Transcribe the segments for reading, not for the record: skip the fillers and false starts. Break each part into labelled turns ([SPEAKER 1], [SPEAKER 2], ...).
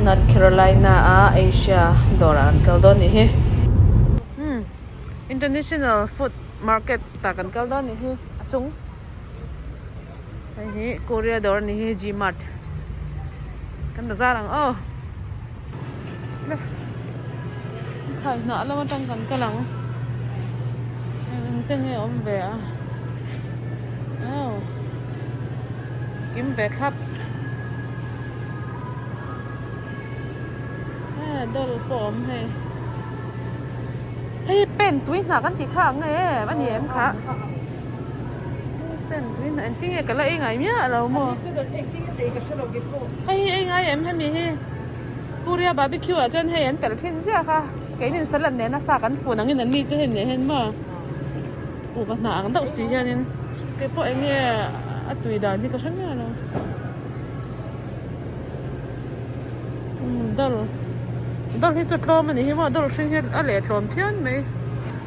[SPEAKER 1] North Carolina a Asia dawrah kan kal dawn nih hi. Umm International food market tah kan kal dawn nih hi a chung hei hi Korea dawr a ni hi G mart kan bazar ang aw thlai hnah lam atang kan kal ang eng eng te nge awm ve a aw kim ve thlap e doll pawh a awm hei hei pen tui hnah kan tih kha ang nge em a ni em kha pen tui hnah engtin nge ka la ei ngai miah lo maw hei hi ei ngai em hemi hi Korea barbecue ah chuan hei an telh thin ziak a keinin salad nena sa kan fun angin an ni chu hei nen hian maw kuhva hnah ang deuh si hianin keipawh eng nge a tui dan hi ka hre miah lo umm dal dal hi chu tlawm a ni hi maw dal hring hi a leh tlawm phian mai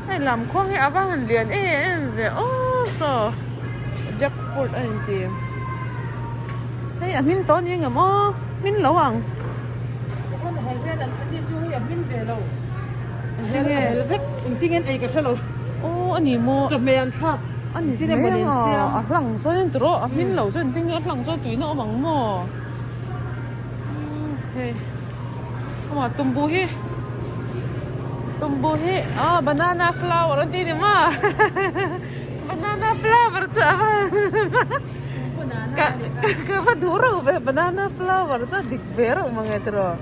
[SPEAKER 1] hei lam khuang hi a va han lian em em ve aw saw jackfruit a inti hei a hmin tawh a ni ang em aw hmin lo ang aw a ni maw a ni mai ang a hlang sawn in tawh a hmin lo chuan engtin nge a hlang chuan tuihna awm ang maw hei amah tumbu hi tumbu hi ah banana flower an tih ni maw banana flower chu a ka ka va duh reuh ve banana flower chu a dik ve reuh mange tiraw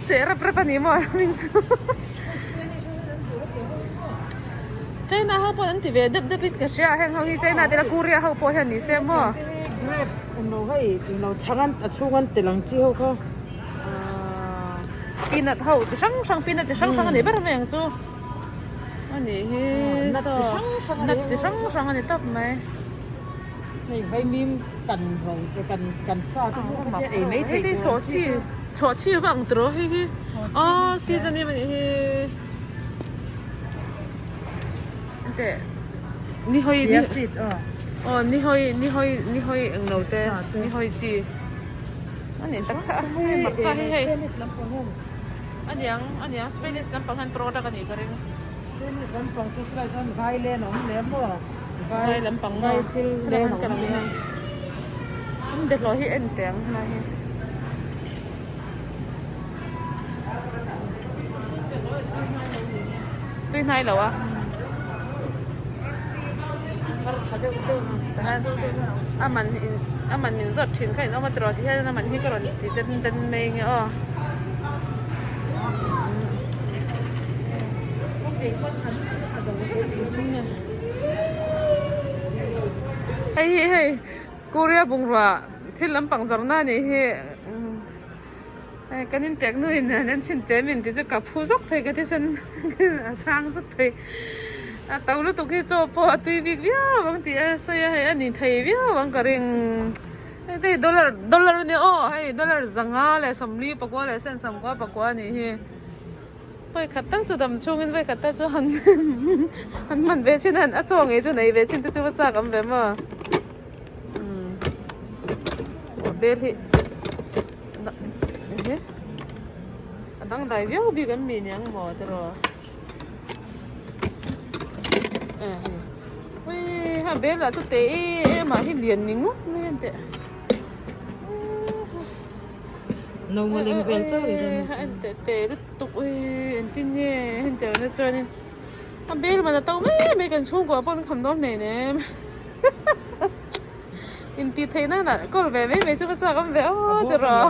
[SPEAKER 1] seh rep rep a ni maw hming chu. China ho pawh an ti ve deuh deuh in ka hria heng ho hi China te la Korea ho pawh hian ni se maw.
[SPEAKER 2] Grape englo hei englo chhang an a chhung an tel ang chi ho kha.
[SPEAKER 1] Peanut ho chi hrang hrang peanut chi hrang hrang a ni ber mai ang chu. A nih hi saw nut chi hrang hrang a ni tawp mai.
[SPEAKER 2] Hei vaimim kan ho kan kan sa te pawh ei mai thei
[SPEAKER 1] tur ang chi kha. Chhawhchhi vak ang tiraw hei hi aw season em a nih hi. Teh ni hawi ni aw ni hawi ni hawi ni hawi eng lo te ni hawi chi a ni tak kha hei mak chuan hei hei a niang a niang spanish lampang hian product a nih ka ring
[SPEAKER 2] spanish lampang chu silai chuan vai len a awm leh maw
[SPEAKER 1] vai lampang maw
[SPEAKER 2] thil len a awm leh a
[SPEAKER 1] an bawlhhlawh hi en teh ang helai hi. Tui hnai lo a a man in a man min zawt thin kha in awm a tiraw ti hian a man hi ka rawn ti den den mai nge aw. Hei hi hei Korea bungrua thil lampang zawrhna a nih hi. Hei kan inpek nuin an en chhin teh min tih chu ka phu zawk thei ka thisen a chhang zawk thei a to lutuk hi chaw pawh a tui bik viau ang tih a sawi a hei a ni thei viau ang ka ring hei te hi dollar dollar a nia aw hei dollar zanga leh sawmli pakua leh sen sawmkua pakua a nih hi vawikhat tal chu dam chhungin vawikhat tal chu han han hman ve chin a a chaw ngei chu nei ve chin te chu va chak awm ve maw umm bel hi. A dangdai viau bik an mi niang maw tiraw ui ha bel lah chu teh em ah hi lian ni ngawt mai a ni teh
[SPEAKER 2] No nga leng vel chauh ri dawn
[SPEAKER 1] a en teh teh lutuk ui engtin nge hetiang na chuanin a bel man a to mai mai kan chhungkua pawh an kham dawn hleinem. Intih theih na lah kawl ve mai mai chu ka chak awm ve aw tiraw.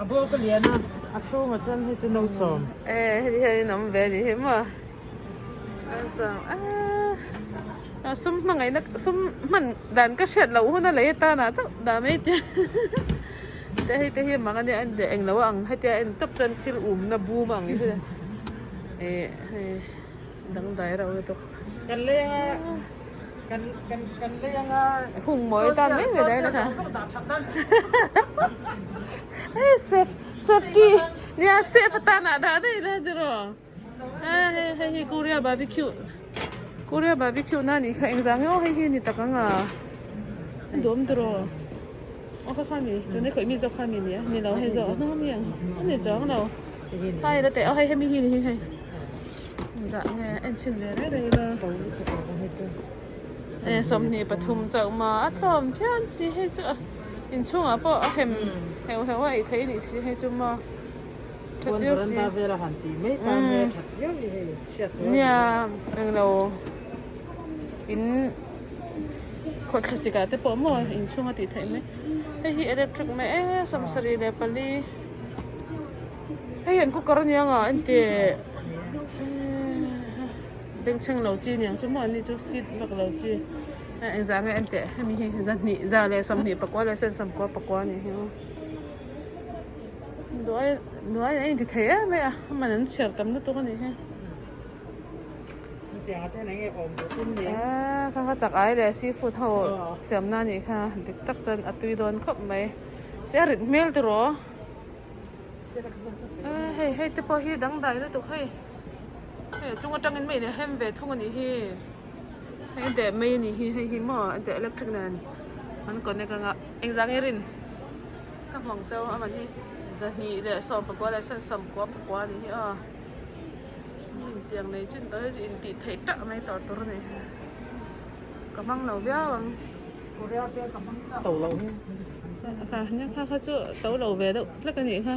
[SPEAKER 2] A bawk a lian a, a chhungah chuan hei chu no sawm.
[SPEAKER 1] E heti hian in awm ve a nih hi maw. No sawm aaa sum hmangaihna sum hman dan ka hriat loh hun a lei atan ah chauh dah mai tia te hei te hi mak a nia en teh englo a ang hetia en tawp chuan thil umna bum a ang hi eh hei dangdai reuh lutuk.
[SPEAKER 2] Kan leng a. Kan kan kan lei anga
[SPEAKER 1] hung mawi tan mai mai daih na tha hei safe safety nia safe atan ah dah daih la tiraw hei hei hi korea barbecue korea barbecue na nih kha engzah nge aw hei hi ni tak ang a a duhawm tiraw. Aw kha kha mi tuna khawih mi zawk kha mi nia ni lo hei zawk a hnung ami ang a ni chuang lo khai la teh aw hei hemi hi ni hi hei zah nge en chhin ve reng reng ila e 23 chauh ma a tlawm phian si hei chu a inchhungah pawh a hem heuh heuh a ei theih a nih si hei chu maw tha tir si nia englo in. Khawthla sikah te pawh maw inchhung a tih theih mai hei hi electric mai e 74 hei an cooker ania nga engti bengchheng lo chi aniang chu maw ani chu seat vak lo chi engzah nge enteh hemi hi zahnih za leh 24 leh sen 99 a nih hi aw duai duai a inti thei em mai a a man an chhiar tam lutuk a nih hi. Eee kha kha chak ai leh seafood ho siam na anih kha dik tak chuan a tui dawn khawp mai se a rit hmel tiraw eee hei hei te pawh hi dangdai lutuk hei hei a chung atangin mai in a hem ve thung anih hi hei a deh mai anih hi hei hi maw a deh electric nen an connect anga engzah nge rin ka hmang chau a man hi 219 leh sen 99 anih hi aw. Intiang nei chin tawh hi chu intih theih tak mai tawh tur a ni. Ka hmang lo viau ang.
[SPEAKER 2] To lo hi.
[SPEAKER 1] Kha nia kha kha chu to lo ve deuh hlek a nih kha.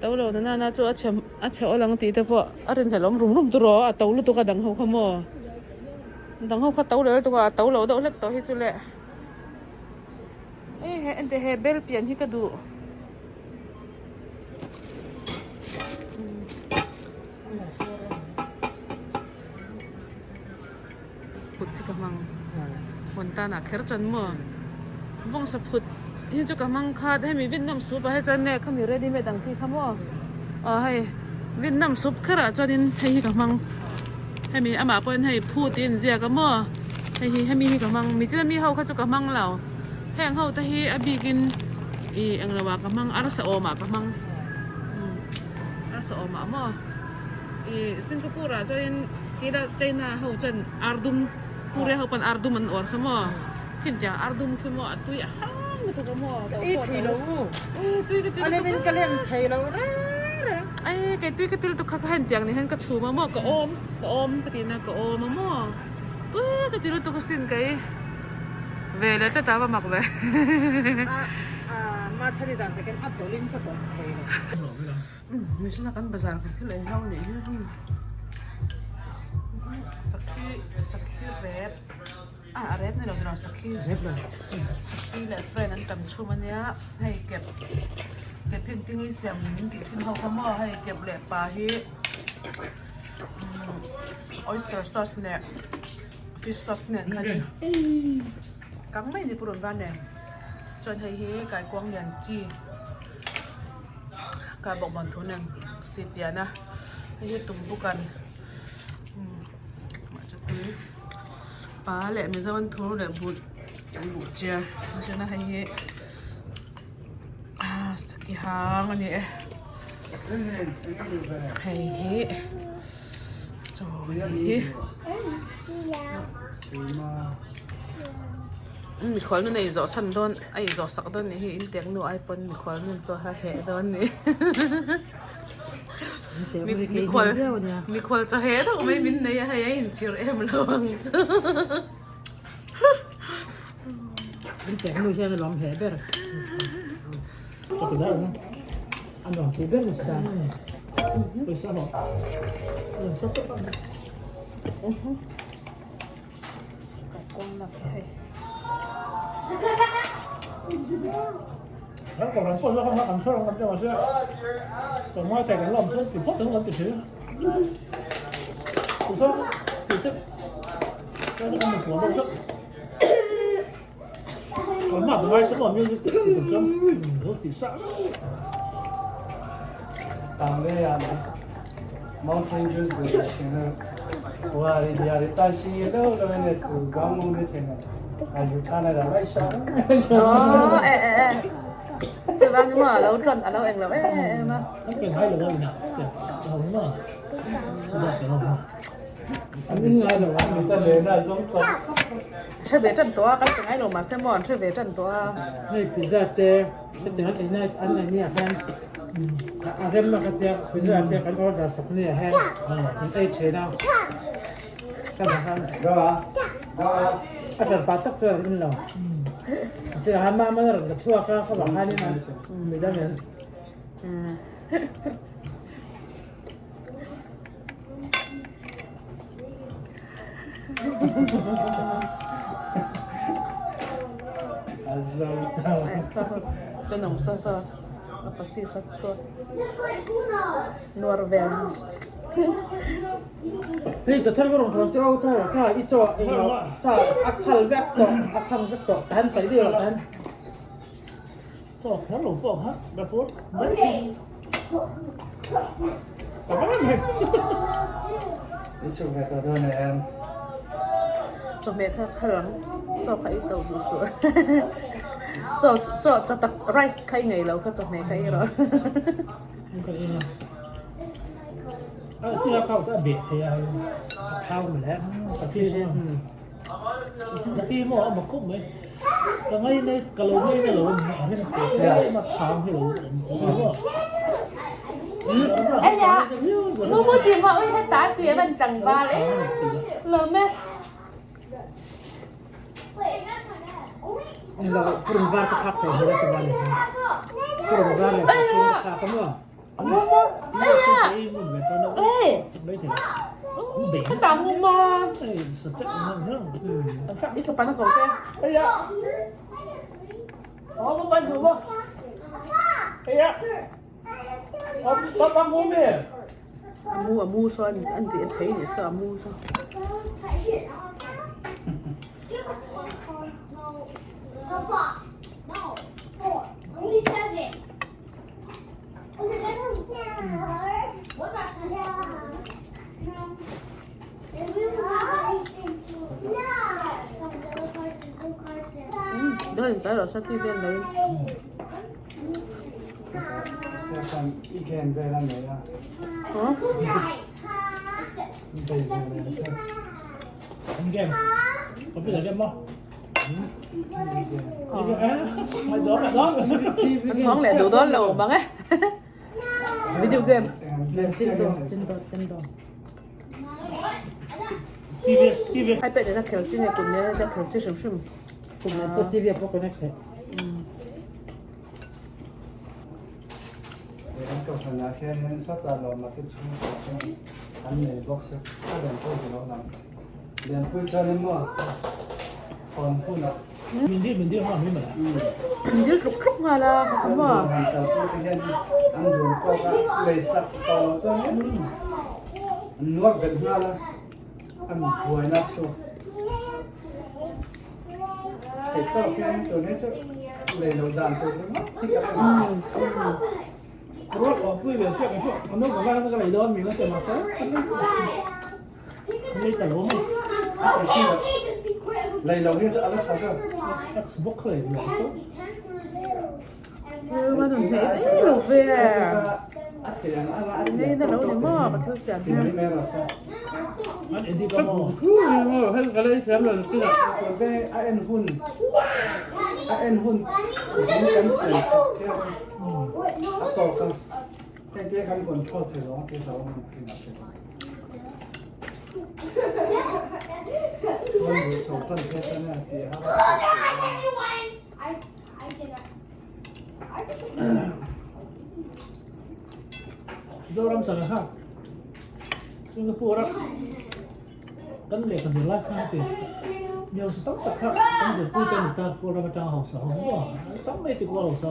[SPEAKER 1] To lo na nana chu a chhe a chhe awl ang tih te pawh a rinhlelh awm rum rum tur aw a to lutuk a dang ho kha maw. Dang ho kha to leh lutuk a a to lo deuh hlek tawh hi chu le. Hei he ente he bel pian hi ka duh. Phut hi ka hmang hawn tan ah kher chuan maw bawngsa phut hi chu ka hmang khat hemi vietnam soup ah hi chuan nge khami ready made ang chi kha maw aw hei vietnam soup kher ah chuanin hei hi ka hmang hemi amah pawhin hei phut tih a inziak a maw hei hi hemi hi ka hmang michina mi ho kha chu ka hmang lo. Heng ho te hi a bikin ih englo ah ka hmang arsa awm ah ka hmang arsa awm ah maw ih Singapore ah chuanin tila China ho chuan ardum Korea ho pawn ardum an uar sa maw khintiang ardum khi maw a tui a hang lutuk a maw
[SPEAKER 2] Ka ei thei lo u
[SPEAKER 1] tui ka ti lutuk
[SPEAKER 2] a ka lem thei lo reng reng
[SPEAKER 1] ai kei tui ka ti lutuk kha ka hentiang ni hian ka chhum a maw ka awm ka awm ka tih na ka awm a maw tui ka ti lutuk asin kei. Ve leh tlat a va mak ve. Mihring a kan bazar kan thil ei ho anih hi sakhi sakhi rep ah a rep ni lo tiraw sakhi sakhi leh friend an tam chhum ania hei kep kep hi engtin nge siam min tih thin ho kha maw hei kep leh pa hi oyster sauce leh. Fish sauce nen khan kang mai ni purun van nen chuan hei hi kaikuang lian chi ka bawk ban thu nen si pian a hei hi tumbukan tui pa leh mizoan thur leh but buh chiar chuan hei hi saki hang a ni e hei hi. Chaw hi mikhual nun a inzawh chhan dawn a inzawh sak dawn nih hi intiang nu ai pawn mikhual nun chaw a heh dawn ni mikhual mikhual chaw heh deuh mai min nei a hei a inchhir em lo ang chu
[SPEAKER 2] intiang nu hian a lawm heh ber a nuam thei ber nasa. Pawisa maw? Nuam sawt tawp ang. Kan kohhran pawh zawk a kan chhuak ang kan ti mahse tlawmngai thei kan la awm chuan ti phawt ang kan ti thin a. Tichuan tih chu chuan kan inpuan deuh zauh. Kan hma ka ngai sa music ti tur chuan lo ti sa Kan pe ngai lo a ina te ho ma. An in ngai lo a.
[SPEAKER 1] Hre ve tan tawh a, kan ti ngai lo mahse maw an hre ve tan tawh a.
[SPEAKER 2] Hei pizza te hetiang an eina an ei nia hian a rem a ka tia pizza te kan order sak nia hian an ei thin a. Ka la khan a hran pa tak chuan an in lo. Chutah khan mama a rawn la chhuak a ka vang khanin a midang in. Hei chathar ka rawn thawn chu au thar kha i chaw sa a khal vek tawh a kham vek tawh tan paih deuh ah tan.
[SPEAKER 3] Chaw kher lo pawh kha ka pawt mai ka va reng hei.
[SPEAKER 4] I chhuk ve tawh dawn em?
[SPEAKER 1] Chawhmeh kha kha lang chaw kha i to duh suh. Chaw chaw chaw tak rice kha i ngei lo kha chawhmeh kha i rawh.
[SPEAKER 3] Ka in a. A tira khau ta beh thei a hei. A thau mawle. Sakhi Sakhi maw a mak khawp mai. Ka ngai nai ka lo ngai na lo a ni a rem teh tlem a thang hi lo awm tawh lo a.
[SPEAKER 1] Ai ya mu mu ti ma ui heta ti a van tlangval e lawm e.
[SPEAKER 2] Lo purun var ka phak thei hmel a chuan purun var leh sakhi ka thlak a maw.
[SPEAKER 1] Amu amu sawn an tih a thei nih saw amu saw. Thawng leh duh dawn lo mang e. Video game. iPad in a khel chi nge kum nen a khel chi hrim hrim.
[SPEAKER 2] Kum nen pawh TV ah pawh connect theih.
[SPEAKER 4] An kohhran ah hianin sata lawmna te chhungkua chuan an nei bawk se a lianpui hi lo lang. Lianpui chuanin maw hawn hunah.
[SPEAKER 3] Min dil min dil nghal mai mawle.
[SPEAKER 1] Min dil tluk tluk nghal a ka chu maw.
[SPEAKER 4] Han kalpui te hian an dun tawk a lei sak tawh loh chuan an nuak bet nghal a an buaina chhuak. Theih tawk hian tun hi chu lei loh dan tur ringawt hi ka en.
[SPEAKER 3] Ruat awm pui ve siak ang chu a naupang lai kha ka lei dawn mi la ti mahse ka lei ta lo mai.
[SPEAKER 4] Lei lo hi chu a la tha zawk.
[SPEAKER 3] Xbox kha lei ve ang chu.
[SPEAKER 1] Ka nun hmeh mai lo ve. Nei na lo ni maw ka thil siam hian.
[SPEAKER 3] An edit a maw.
[SPEAKER 2] Hei ka lei thiam lo chu.
[SPEAKER 4] A en hun a en hun kan siam sak hian a tawk a hei te kan control thei lo ang tih hlauhawm ang thin ah te. Kan duh chho tan te chuan a ti a.
[SPEAKER 3] Zoram chana kha Singapore a kan lehkha zir lai khan ti hausa tam tak kha kan zirpui te a ni ta Kawlram atanga hausa ho maw tam mai ti kual hausa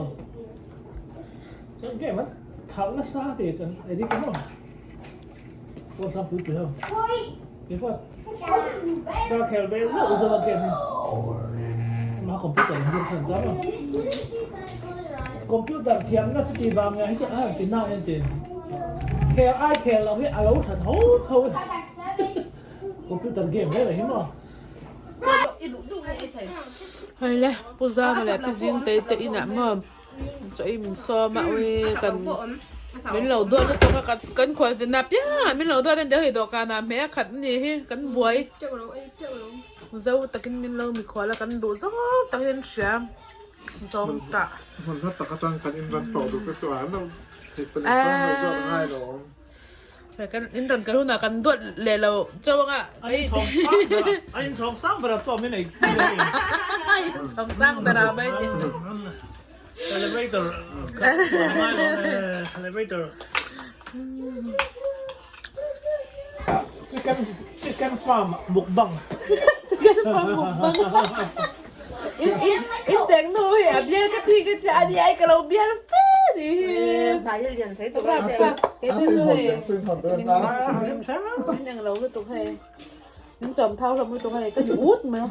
[SPEAKER 3] chuan game an thalh nasa ti kan edit a maw Kawlsang pui pui ho keipawh ka khel ve zauh zauh a game hi amah computer an zir khan ta maw computer thiamna chuti vang nge hi chuan a han ti na en tin khel ai khel loh hi a lo tha tho tho computer game reng reng hi maw.
[SPEAKER 1] Hei le Pu Zama leh Pi Zingtei te inah maw chaw ei min sawm a ui kan. Min lo duat lutuk a kan kan khualzin a piang ah min lo duat a ni hei dawhkan ah hmeh a khat a ni hi kan buai zo takin min lo mikhual a kan duh zawng tak hian hria zawng tah.
[SPEAKER 5] Hmun hla tak atang kan inran tawh duh che chu a lo theih pahnih chuan lo duat ngai lo awm.
[SPEAKER 1] Kan inran kal hunah kan duat leh lo chauh anga.
[SPEAKER 3] A inchhawng sang ber a, a inchhawng sang ber a chaw min ei pui a ni.
[SPEAKER 1] A inchhawng sang ber a mai ni.
[SPEAKER 3] Elevator kha chuan a ngai lo e, elevator. Chicken chicken farm mukbang.
[SPEAKER 1] Chicken farm mukbang. In in in teng nu hi a bial ka thi ka tia ani ai ka lo bial fe ni hi. Kei phei chu hei min eng lo lutuk hei. Min chawm thau hlawm lutuk hei ka ti ut mai a.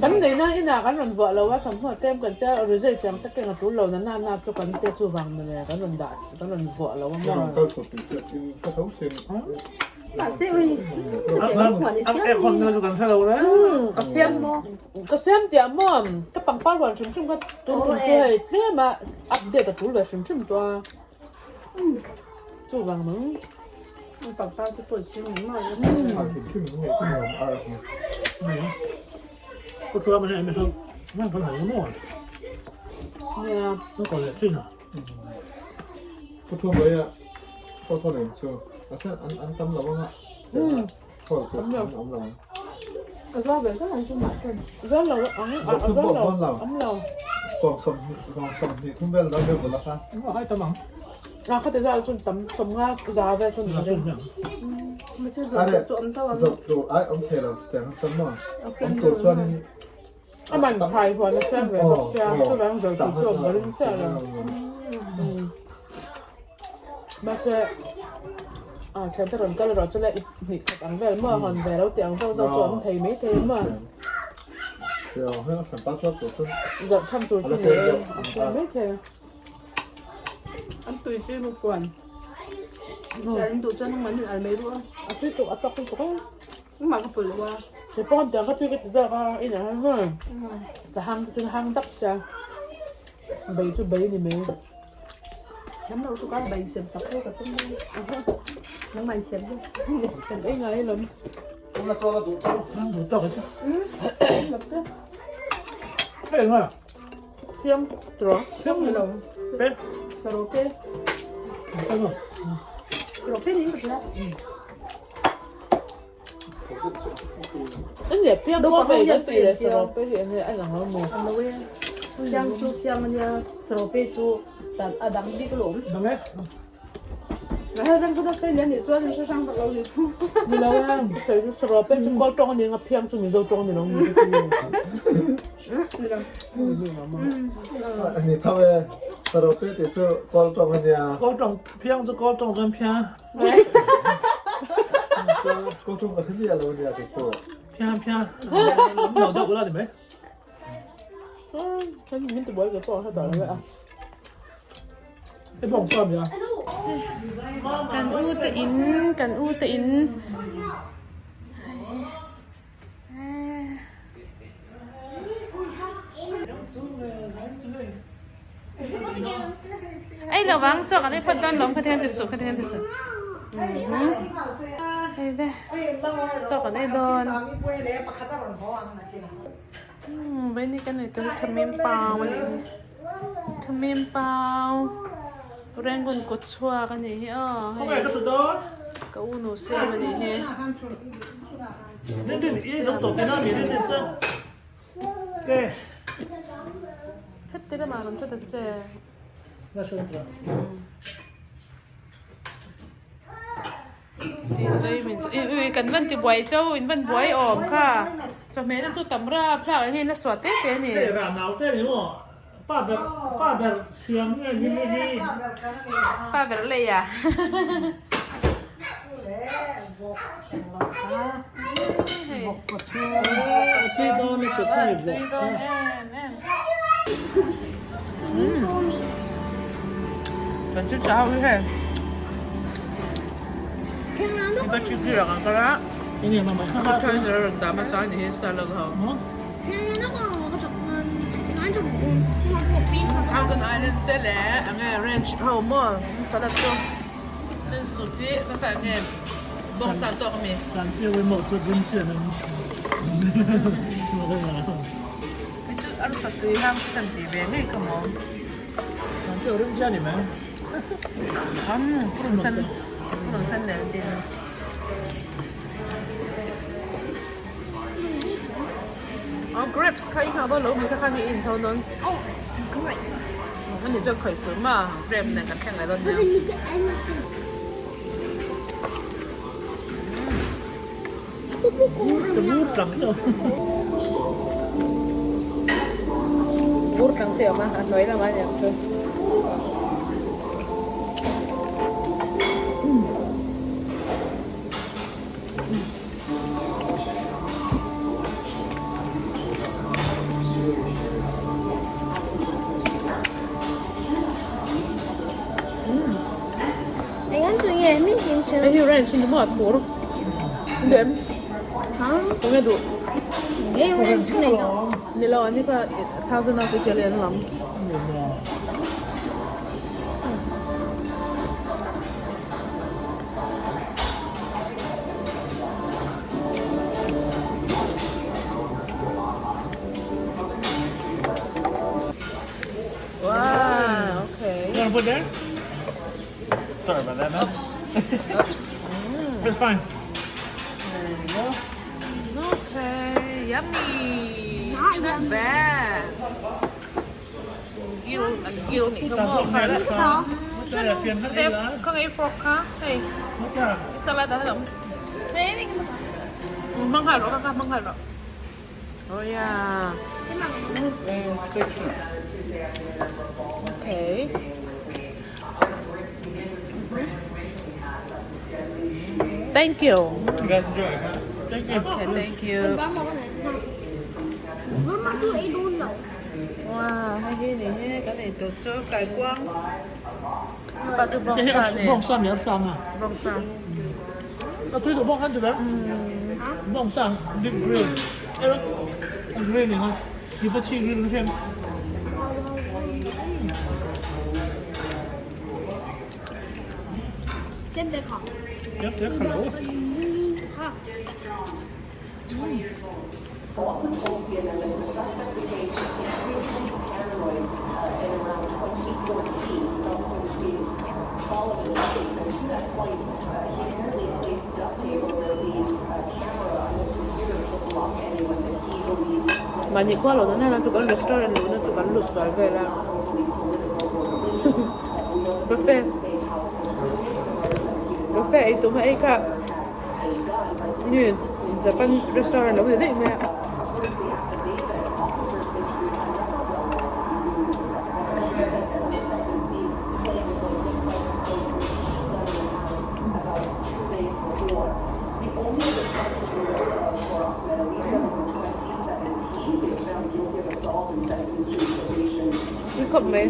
[SPEAKER 1] Kan neihna inah kan rawn vuah lo a, thawmhnaw tlem kan tia result tiang tak keng a tul lo na na na chu kan tia chuvang mawle kan rawn dah kan rawn vuah lo a maw. Ka siam ka siam tiah maw ka pangpar huan hrim hrim kha tun tum chu hei tlem a update a tul ve hrim hrim tawh a. Chuvang mang.
[SPEAKER 6] Pangpar te pawh chu ni maw.
[SPEAKER 3] Có thua mà này mày không mang con hàng nó
[SPEAKER 1] Nia.
[SPEAKER 3] Nó còn lại trên à?
[SPEAKER 5] Có thua mấy ạ? Có thua này chưa? À sẽ ăn ăn tâm lắm không ạ? Thôi cũng ăn lắm.
[SPEAKER 1] Rất là ấm rất là ấm lo.
[SPEAKER 5] Còn sầm còn sầm thì không biết là đâu được là sao?
[SPEAKER 3] Nó hay tao bằng.
[SPEAKER 1] À có thể ra xuân tắm sầm nga giá về xuân
[SPEAKER 3] Là xuân nhỉ?
[SPEAKER 5] À đây, dọc đồ ai ông thầy là thầy không sầm mà. Ông tổ cho nên
[SPEAKER 1] A man khai huan a siam ve bawk sia chuvang zawh tur chu a awm ring chiah lo. Mahse a thiante rawn kal erawh chu le i hnih khat ang vel maw hawn ve lo tih ang zawk zawk chu a awm thei mai thei maw. Zawh chhan tur chu ni e a siam mai thei.
[SPEAKER 6] An tui chu mu kuan. An duh chuan an al mai duh a.
[SPEAKER 1] A tui tuk a tawk lutuk a.
[SPEAKER 6] Engmah ka pawlh lo a.
[SPEAKER 1] He pawh tiang ka tui ka ti zawk a inah hian maw sahang te chuan hang dap sia bai chu bai ni mai.
[SPEAKER 6] Thiam lo tuk a bai siam sak pawh ka tum mai. Nangmah in thiam hle.
[SPEAKER 1] Kan ei ngai lawm.
[SPEAKER 3] Duh tawk chu. Hei nga.
[SPEAKER 1] Thiam tawh.
[SPEAKER 3] Thiam lo. Pe.
[SPEAKER 6] Sarope. Sarope ni ka hria.
[SPEAKER 1] Enge piang pawh hei kan tih leh sarope hi enge a lang lo maw?
[SPEAKER 6] Ang lo e. Piang chu piang ania sarope chu dan a dang bik alawm.
[SPEAKER 3] Dang e.
[SPEAKER 6] Hei reng kha sei lian nih chuan hre hrang vak lo ni.
[SPEAKER 1] Ni lo e. Sawi chu sarope chu kawl tawng ani ang a piang chu mizo tawng ni lo ni ka ti.
[SPEAKER 6] Ni lo.
[SPEAKER 5] Ni tho e. Sarope tih chu kawl tawng ania.
[SPEAKER 3] Kawl tawng piang chu kawl tawng chuan piang.
[SPEAKER 5] Kawl tawng ka hre miah lo ania kei pawh.
[SPEAKER 3] Piang piang. Lo deuh ula ni mai.
[SPEAKER 1] Min ti buai ve pawh a hre tawh lo e a.
[SPEAKER 3] I bawng chuan nia.
[SPEAKER 1] Kan u te in kan u te in. Ei lo vang chaw kan ei phawt dawn lawm khathian ti suh khathian ti suh hei te chaw kan ei dawn vei kan ei tur hi thamim pau a nih hi thamim pau Rangoon kawt chhuak a nih hi aw hei ka u nu siam a nih hi. Heti lamah rawn thut ang che. Kan van ti buai chauh in van buai awm kha. Chawhmeh te chu tam rap hlak ang hi la suah te te a ni.
[SPEAKER 3] Hei rah nau te ni maw? Pa ber pa ber siam nge ni mi hi.
[SPEAKER 1] Pa ber lei a.
[SPEAKER 3] Tui dawn lutuk hei vawk.
[SPEAKER 1] Tui dawn em em. Kan chu chau hi hei. Ipa chikli rak ang kal a. Appetizer a rawn dah hmasa a ni hi salad ho. Thousand Island te leh eng nge ranch ho maw salad chu chuan soup hi ka kha eng nge bawngsa zawk a mi. Hei chu arsa tui hang chu kan tih ve ngei kha maw. Purun sen purun sen nen an ti. Oh grapes kha i nghah dawn lo mi kha kha mi in tho dawn.
[SPEAKER 7] Oh grape.
[SPEAKER 1] Ani chuan khawi suh ma grape nen kan thleng leh dawn nia. Bur tlang te a awm a a hnuai lamah aniang chu. Hei hi ranch ni maw a thur lem eng nge duh ni lo ani kha thousand of Italian lam. Wow, okay.
[SPEAKER 3] You want to put there? Sorry about that, man.
[SPEAKER 1] Oops.
[SPEAKER 3] It's fine.
[SPEAKER 1] There you go. Okay, yummy. Not bad. Gil, an gil nih kha maw kha la. Ka ngei fork kha hei. I salad ah hlawm. Hmang nghal rawh kha hmang nghal rawh. Oh yeah. Okay. Thank you.
[SPEAKER 3] You guys enjoy, huh? Thank you.
[SPEAKER 1] Okay, thank you. Wow, hei hi ni hi kan ei tur chu kaikuang pa chu bawngsa ni.
[SPEAKER 3] Bawngsa mi arsa nga.
[SPEAKER 1] Bawngsa.
[SPEAKER 3] A tui duh bawk han ti ber. Bawngsa deep grill. Ero a grill ni nga. Ipa chi grill hian. Yep, they're hello.
[SPEAKER 1] Mahni khua lo na na chu kan restaurant luhna chu kan lut sual vel a buffet buffet ei tum a ei kha. Nge Japan restaurant lo ni daih mai a. Tui khawp mai.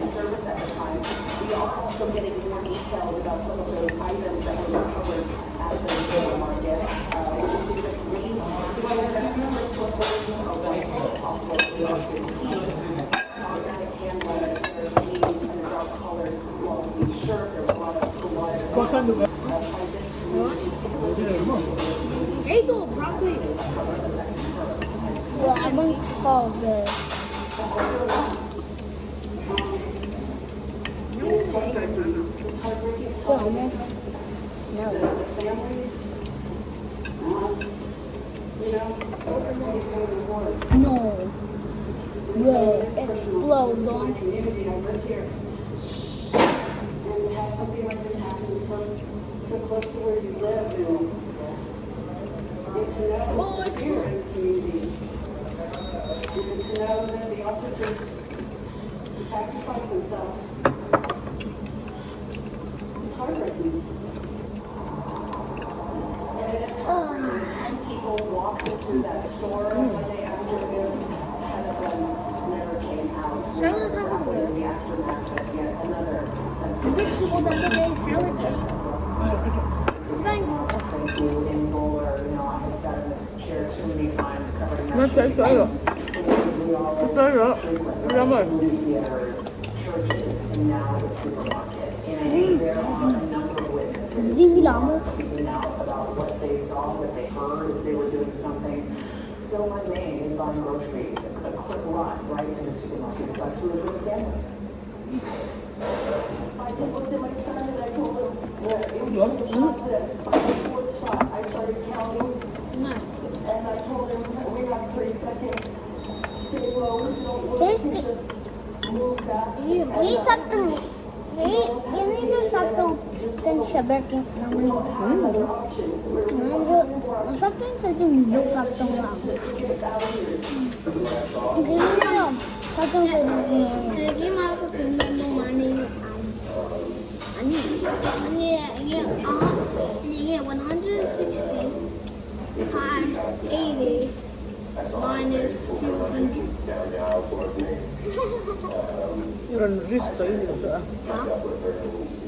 [SPEAKER 2] I rawn ri sawi ni chu a.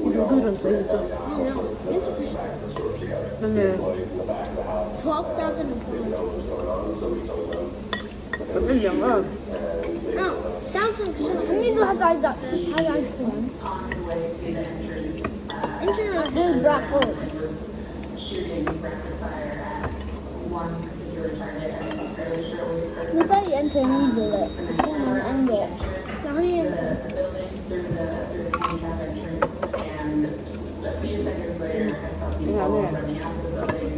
[SPEAKER 2] I duh duh i rawn sawi ni chu. Enge? Kan en liang a. Engah nge?